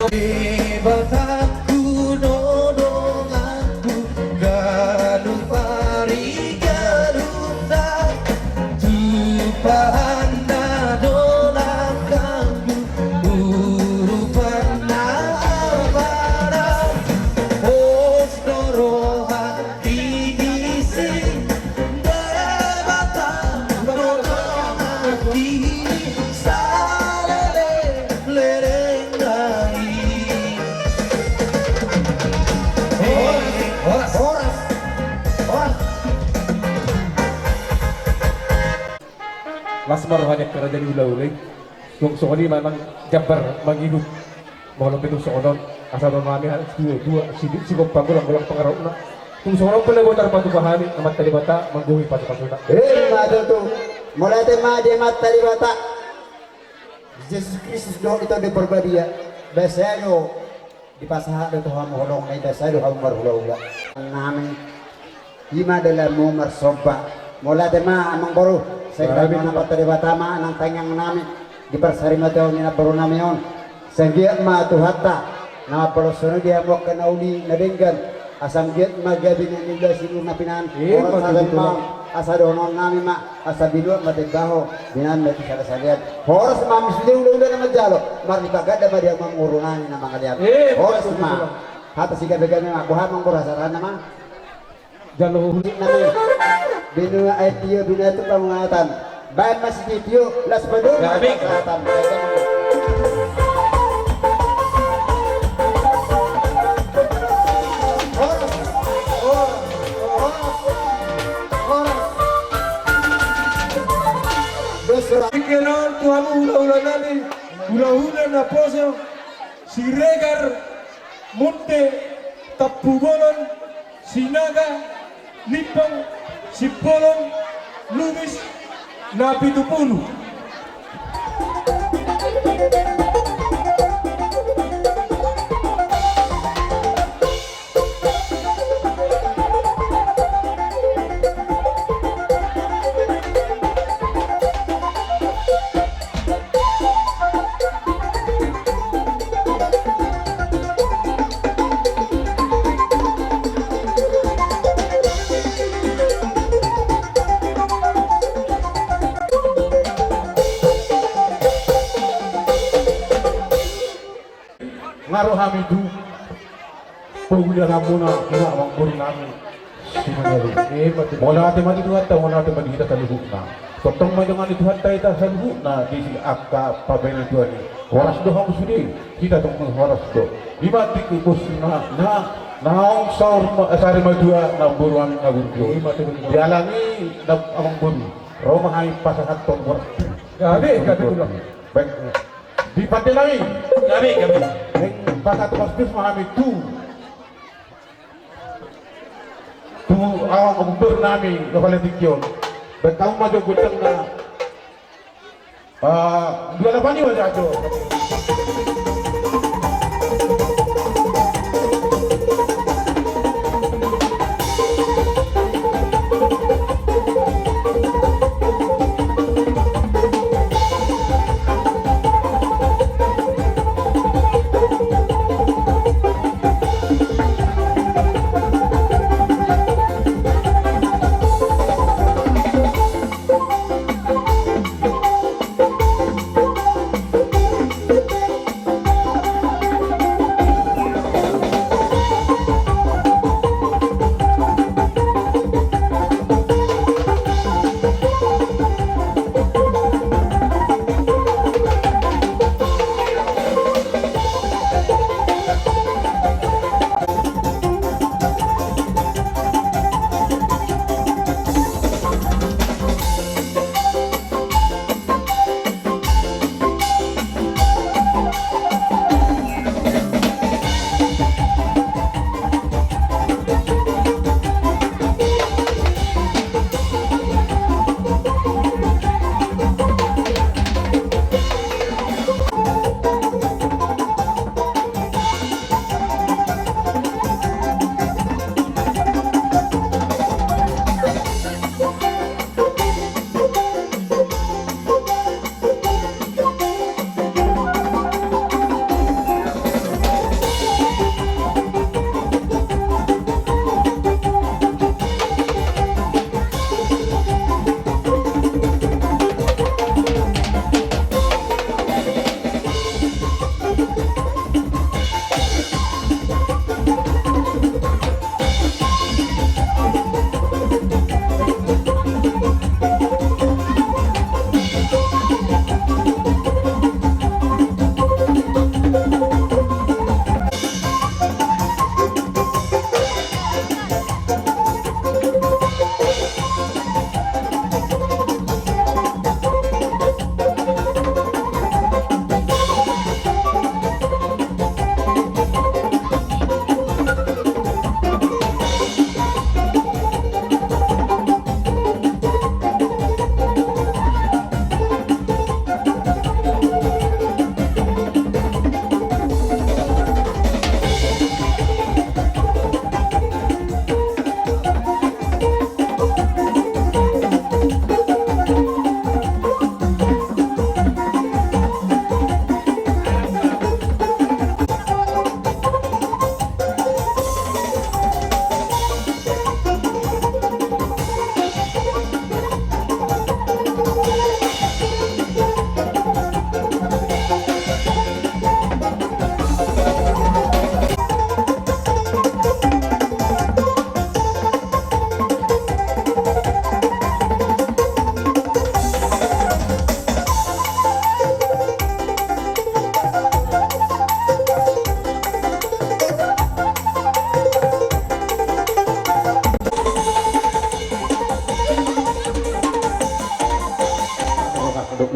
Debataku do donganku, ganup ari ganup na, tumpahna do langkangku, urupanna amanah, pos do roha di Debata, saleleng lelengna i. Horas, horas, horas. Las ma roha ni angka raja ni hulahula i. Tung songon i ma nang jambar mangihut. Molo pe tung songon on, asa dohonon nami hata ni situatua, si, sigompa golang-golang pangarahutna. Tung songon on pe na boi tarpatupa hami, Amanta Debata manggohi pasupasuna. Emma tutu. Mauliate ma di Amanta Debata. Jesus Kristus dohot di Tondi Parbadia, basa do dipasahat do tu hamu holong na i, basa do hamu marhulahula. Nami, i ma dalanmu marsomba. Mauliate ma amangboru, sai na parta Debata ma nang tangiang nami di parsarimatua ni namboru nami on. Sai anggiat ma Tuhanta na mambolosoni di hamu angka na uli na denggan, asa anggiat ma gabe na niula sinur na pinaan. Horas ma, asa dohonon nami ma, asa binuat ma tembaho, binaan ma tu sada salean. Horas ma misi di hulahula na manjalo, marlipatganda ma di hamu amangboru nami na mangalean. Horas ma. Hata sigabegabe ma, boha amangboru hasarana ma. Jalo huhut nami. Binua aek tio, binatu pangungatan. Baen ma sitio, las padomu. Gabe. Pangungatan. Horas, horas, horas, horas. Dos horas. Ingkon on tu hamu hulahula nami, hulahula naposo, Siregar, Munte, Tampubolon, Sinaga, Limbong, Simbolon, Lubis, Napitupulu. Nga ro hami tu pagulalanmuna, amangboru nami. Mauliate ma di Tuhanta, mauliate ma di hita saluhutna. Tongtong ma didongani Tuhanta hita saluhutna di angka pambahenan Tuhan i. Horas do hamu sude, hita tong horas do. I ma tingki bos na, na, naung saur ma, sarimatua namboru nami na guru. I ma tingki. Dialani na amangboru. Ro ma hami pasahathon horas. Gabe, gabe tulang. Baik. Di pande nami. Gabe, gabe. Naeng pasahat horas ma hami tu, tu amangboru nami na paling tingki on. Baen hamu ma jo gondang na, ah, dua lapan i ma jo.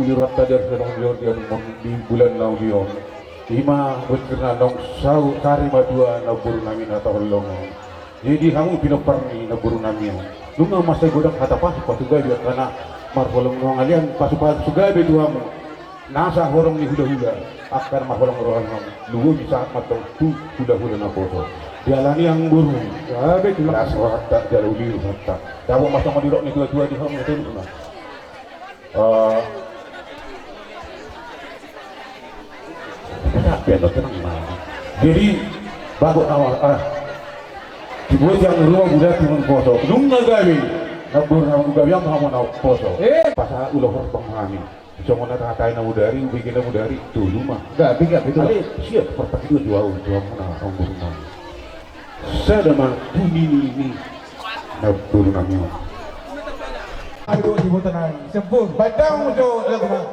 Di rohanta di ari na uli on, di ari na uli on, di bulan na uli on. Ima bonsirna naung saut sari matua namboru nami na taholongon. Jadi hamu pinompar ni namboru nami on, nunga mansai godang hata pasu-pasu gabe, angka na marholong ni hangalean, pasu-pasu gabe tu hamu. Nasa horong ni hula-hula, angka na marholong roha ni hamu. Lumobi sahat ma antong tu hula-hula naposo. Dialani anggo ru. Gabe tulang. Las rohanta, jala uli rohanta. Dapot ma songon didok ni tua-tua di hamu, ate nuna. Eh, kenapa ya, tenang, nah. Jadi, bagot nama, ah, dibuat yang rumah budak dengan poso. Nunga gabe, nabur nama gabe yang mau na poso. Eh. Pas ulah horong hami. Songon na tahatai na mudari, ubege na mudari, tolu ma. Gabe, gabe, tolu. Ale, siap, pertak dua, dua, dua, mana, anggur, mana. Sada ma tu nini ni namboru nami on. Aduh, di bota nai. Sempur. Badang jo,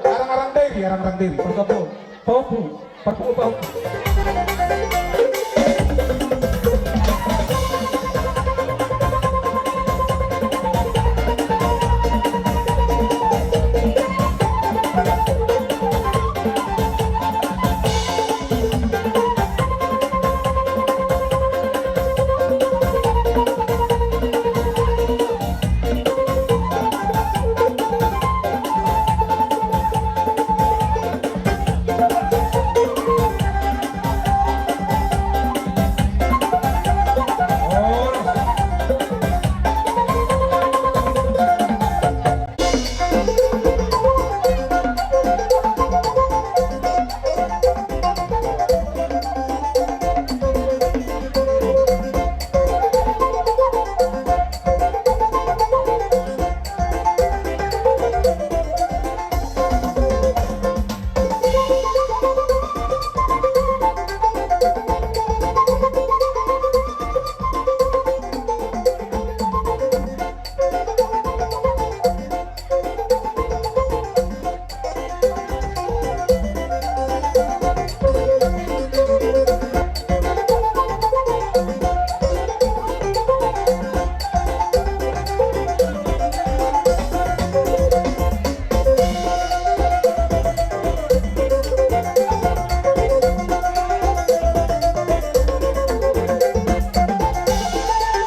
arang-arang diri, arang-arang diri. Pertopo. Topu. Pertopo.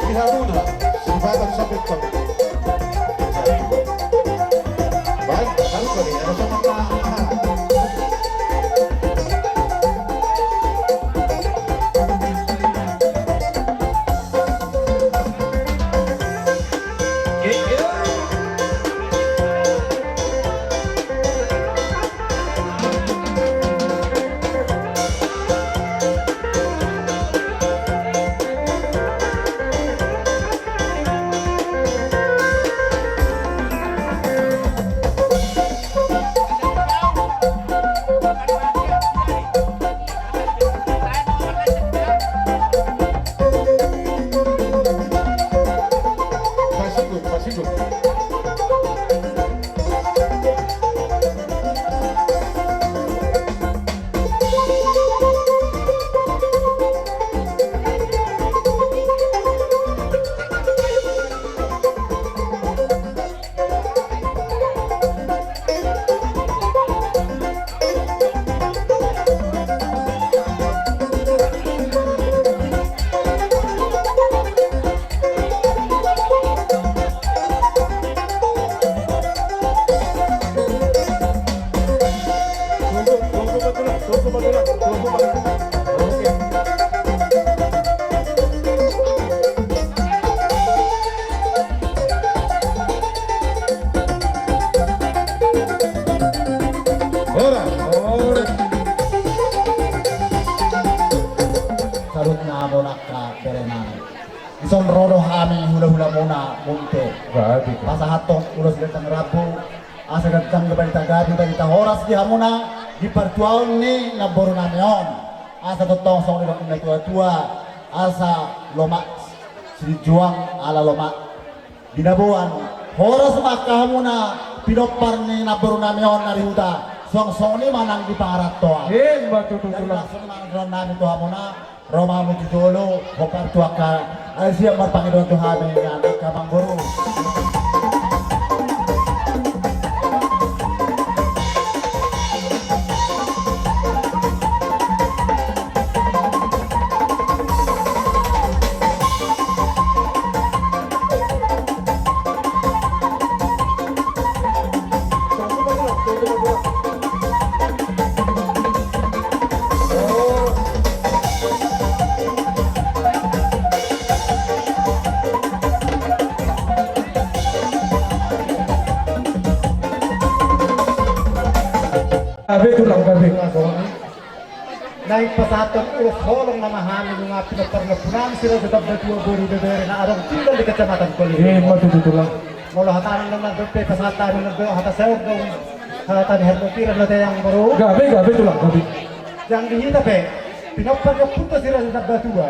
Di hamuna, sipata sampe tong. Baik, taruh kali, ada sama. Ora, ora. Saluhutna mauliate, bere nami. Dison ro do hami hula-hulamuna Munthe. Pasahathon ulos gantang rambu, asa gantang do barita gabe, barita horas di hamuna di partuaon ni namboru nami on. Asa tongtong songon didok ni na tua-tua, asa lomak silinjuang ala lomak binaboan. Horas ma angka hamuna pinompar ni namboru nami on na di huta. Songon i ma nang di pangarantoan. Ima tutu, tulang. Songon i ma nang di roha nami tu hamuna. Ro ma hamu tu jolo, hombar tu angka, ai siap marpangidoan tu hami, angka amangboru. Gabe tulang, gabe. Naeng pasahathon ulos holong nama hami nunga pinompar ni ompunami si Raja Tambatua boru ibebere na adong tinggal di Kecamatan Koli. Ima tutu tulang. Molo hata na nang dope pasahat hami nang do hata saur do hata ni harga piran do tayang boru. Gabe, gabe tulang, gabe. Jang di hita pe pinompar ni ompunta si Raja Tambatua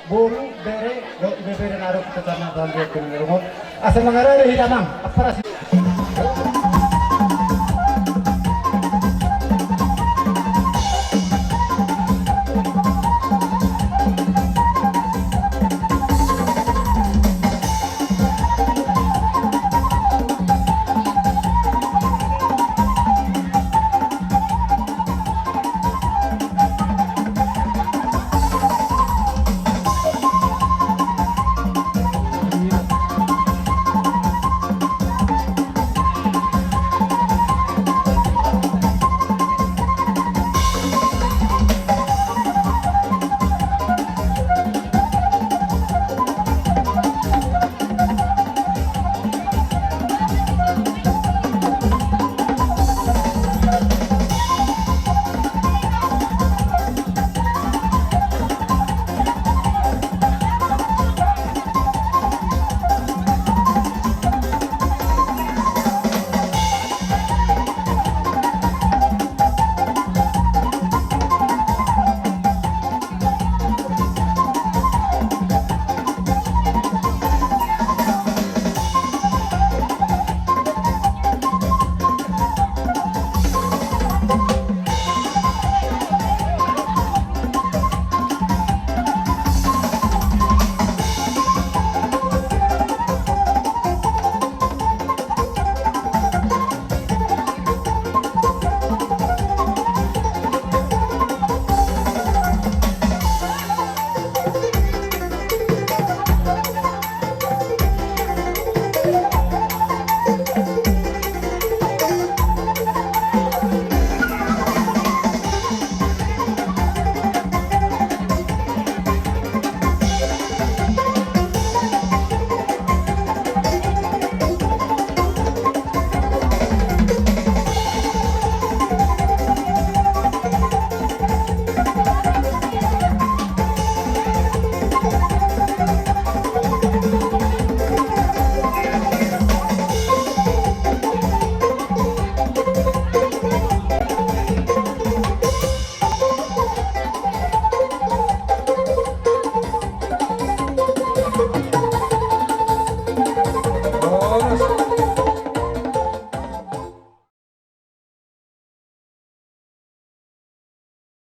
boru bere do ibebere na adong di Kecamatan Koli. Asa mangarade hita nang aparasi.